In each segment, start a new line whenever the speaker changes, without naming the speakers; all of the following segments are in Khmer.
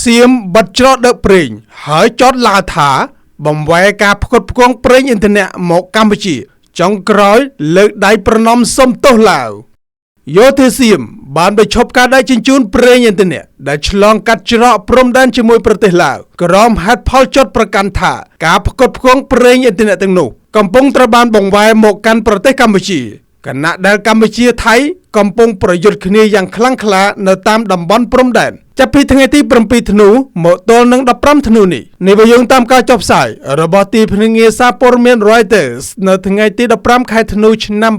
សៀមបិទច្រកដឹកប្រេងហើយចោទឡាវថា បំវែរការផ្គត់ផ្គង់ប្រេងឥន្ធនៈមកកម្ពុជា ចុងក្រោយលើកដៃប្រណម្យសុំទោសឡាវ យោធាសៀមបានបញ្ឈប់ការដឹកជញ្ជូនប្រេងឥន្ធនៈដែលឆ្លងកាត់ច្រកព្រំដែនជាមួយប្រទេសឡាវក្រោមហេតុផលចោទប្រកាន់ថាការផ្គត់ផ្គង់ប្រេងឥន្ធនៈទាំងនោះកំពុងត្រូវបានបង្វែរមកកាន់ប្រទេសកម្ពុជាខណៈដែលកម្ពុជាថៃកំពុងប្រយុទ្ធគ្នាយ៉ាងខ្លាំងក្លានៅតាមតំបន់ព្រំដែនចាប់ពីថ្ងៃទី7ធ្នូមកទល់នឹង15ធ្នូនេះនេះបើយើងតាមការចុះផ្សាយរបស់ទីភ្នាក់ងារសារព័ត៌មាន Reuters នៅថ្ងៃទី15ខែធ្នូឆ្នាំ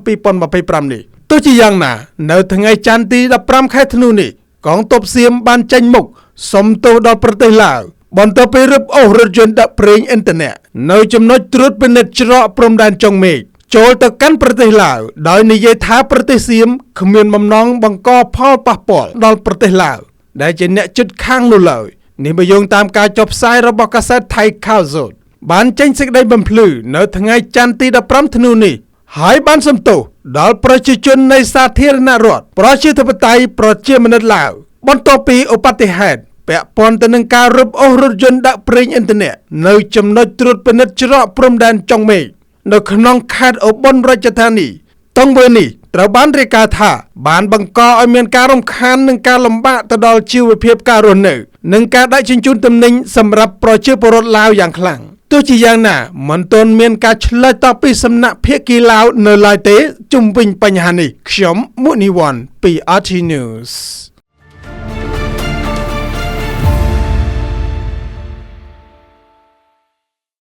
2025នេះ ទោះជាយ៉ាងណា នៅថ្ងៃច័ន្ទទី15ខែធ្នូនេះកងទ័ពសៀមបានចេញមុខសុំទោសដល់ប្រទេសឡាវបន្ទាប់ពីរឹបអូសរថយន្តដឹកប្រេងឥន្ធនៈនៅចំណុចត្រួតពិនិត្យច្រកព្រំដែនចុងមេឃចូលទៅកាន់ប្រទេសឡាវដោយនិយាយថាប្រទេសសៀមគ្មានបំណងបង្កផលប៉ះពាល់ដល់ប្រទេសឡាវដែលជាអ្នកជិតខាងនោះឡើយនេះបើយោងតាមការចុះផ្សាយរបស់កាសែតថៃខាវសូតបានចេញសេចក្តីបំភ្លឺនៅថ្ងៃច័ន្ទទី15ធ្នូនេះ ហើយបានសំទោសដល់ប្រជាជននៃសាធារណរដ្ឋប្រជាធិបតេយ្យប្រជាមានិតឡាវបន្ទាប់ពីឧបទ្ទហេតុពាក់ព័ន្ធទៅនឹងការរឹបអូសរថយន្តដាក់ប្រេងឥន្ធនៈនៅចំណុចត្រួតពិនិត្យច្រកព្រំដែនចុងមេឃនៅក្នុងខេត្តឧបលរាជធានីទង្វើនេះត្រូវបានរាយការណ៍ថាបានបង្កឲ្យមានការរំខាននិងការលំបាកទៅដល់ជីវភាពការរស់នៅនិងការដឹកជញ្ជូនទំនិញសម្រាប់ប្រជាពលរដ្ឋឡាវយ៉ាងខ្លាំងទោះជាយ៉ាងណាមិនទាន់មានការឆ្លើយតបពីសំណាក់ភាគីឡាវនៅឡើយទេជុំវិញបញ្ហានេះខ្ញុំមុនីវ៉ាន់ពី RT News។